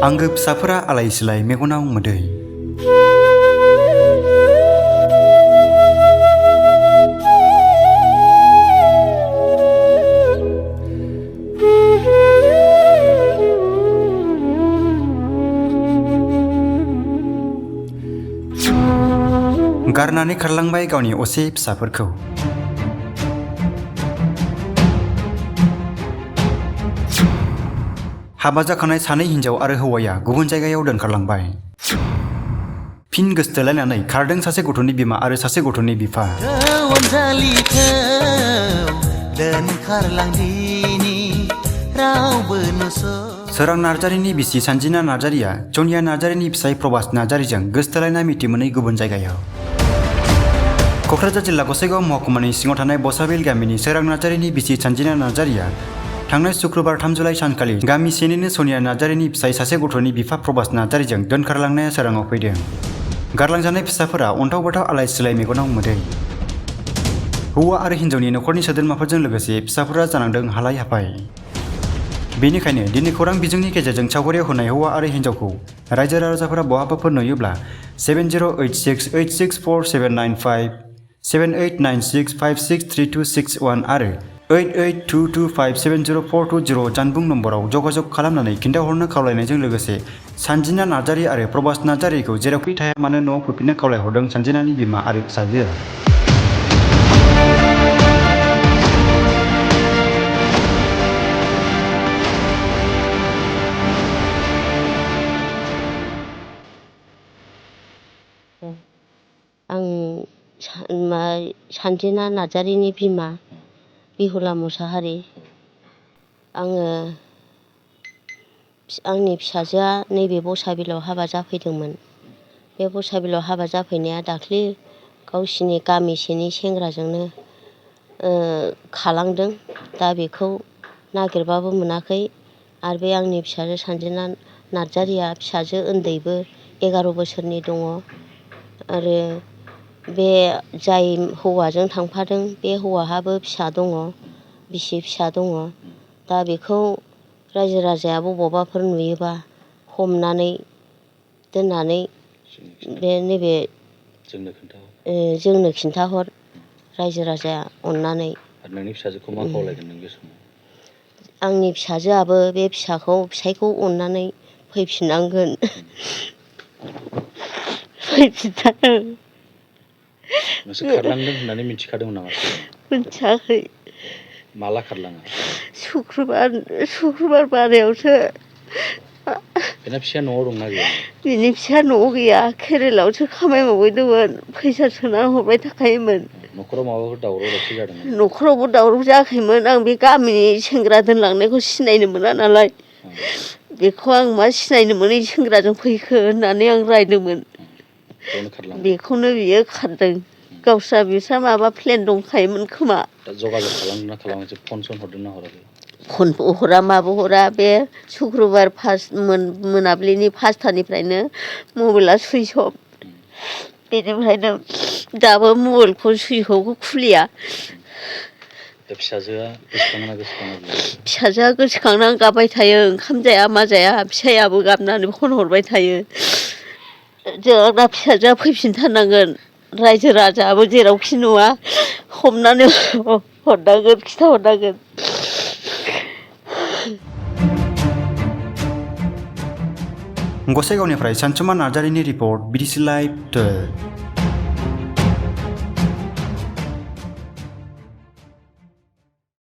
आंगो फिसाफोरा आलाय सिलाय मेगनाव मोदै। गारनानै खारलांबाय गावनि असे फिसाफोरखौ। हाबा जाखानाय सानै हिनजाव आरो हौवाया गुबुन जायगायाव दोनखारलांबाय। फिन गोसथोलायनानै खारदों सासे गथ'नि बिमा आरो सासे गथ'नि बिफा। सोरां नार्जारिनि बिसि सानजिना नार्जारिया जनिया नार्जारिनि फिसाय प्रभास नार्जारिजों गोसथोलायना मिथि मोनै गुबुन जायगायाव। क'क्राझार जिल्ला गसाइगाव महकुमानि सिङाव थानाय बसाबिल गामिनि सोरां नार्जारिनि बिसि सानजिना नार्जारिया थांनाय शुक्रबार 3 जुलाइ सानखालि गामि सेनिनो सनिया नार्जारिनि फिसाय सासे गथ'नि बिफा प्रभास नार्जारिजों दोनखारलांनाया सोराङाव फैदों। गारलांजानाय फिसाफोरा अन्थाव बाथाव आलाय सिलाय मेगनाव मोदै। हौवा आरो हिन्जावनि नखरनि सोद्रोमाफोरजों लोगोसे फिसाफोरा जानांदों हालाय हाफाय। बेनिखायनो दिनै खौरां बिजोंनि गेजेरजों सावगारियाव होनाय हौवा आरो हिन्जावखौ रायजो राजाफोरा बहाबाफोर नुयोब्ला 7086864795 7896563261 आरो 8822570420 जानबुं नम्बराव जगाजग खालामनानै खिन्थाहरनो खावलायनायजों लोगोसे सानजिना नार्जारि आरो प्रभास नार्जारिखौ जेरावखि थाया मानो न'आव फैफिननो खावलायहरदों सानजिनानि बिमा आरो फिसाजोआ। आं सानजिना नार्जारिनि बिमा बिहुला मुसाहारि। आङो आंनि फिसाजोआ नैबे बसाबिलाव हाबा जाफैदोंमोन। बे बसाबिलाव हाबा जाफैनाया दाख्लि गावसिनि गामिसेनि सेंग्राजोंनो खालांदों। दा बेखौ नागिरबाबो मोनाखै। आरो बे आंनि फिसाजो सानजिना नार्जारिया फिसाजो उन्दैबो 11 बोसोरनि दङ। आरो बे जाय हौवाजों थांफादों बे हौवाहाबो फिसा दङ, बिसि फिसा दङ। दा बेखौ रायजो राजाया बबावबाफोर नुयोबा हमनानै दोननानै बे नैबे जोंनो खिन्थाहर रायजो राजाया अननानै। नोंनि फिसाजोखौ मा खावलायगोन नों बे समाव? आंनि फिसाजोआबो बे फिसायखौ अननानै फैफिननांगोन। नोंसोर खारलांदों होननानै मिथिखादोंमोन नामा? मिथियाखै। माला खारलाङा? शुक्रुबार बारायावसो। बेना फिसाया न'आव दंना गैया? बिनि फिसाया न'आव गैया, केरेलायावसो खामानि मावहैदोंमोन। फैसा सोनानै हरबाय थाखायोमोन। न'खराव माबाफोर दावराव दावसि जादोंमोन? न'खरावबो दावराव जायाखैमोन। आं बे गामिनि सेंग्रा दोनलांनायखौ सिनायनो मोना नालाय। बेखौ आं मा सिनायनो मोनै सेंग्राजों फैखो होननानै आं रायदोंमोन। बेखौनो बियो खारदों। बिस्रा माबा प्लेन दंखायोमोन खोमा। दा जगाजग खालामदोंना खालामाखै? फन हरदोंना हराखै? फनबो हरा माबो हरा। बे शुक्रुबार मोनाबिलिनि 5थानिफ्रायनो मबाइला सुइस अफ। बेनिफ्रायनो दाबो मबाइलखौ सुइस अफखौ खुलिया। दा फिसाजोआ गोसोखाङोना गोसोखाङा? फिसाजोआ गोसोखांनानै गाबबाय थायो। ओंखाम जाया मा जाया। फिसायाबो गाबनानै फन हरबाय थायो। जोंना फिसाजोआ फैफिनथारनांगोन। रायजो राजायाबो जेरावखि नुवा हमनानै हरनांगोन, खिथाहरनांगोन। गसाइगावनिफ्राय सानसुमा नार्जारिनि रिपर्ट, BDC लाइभ 12।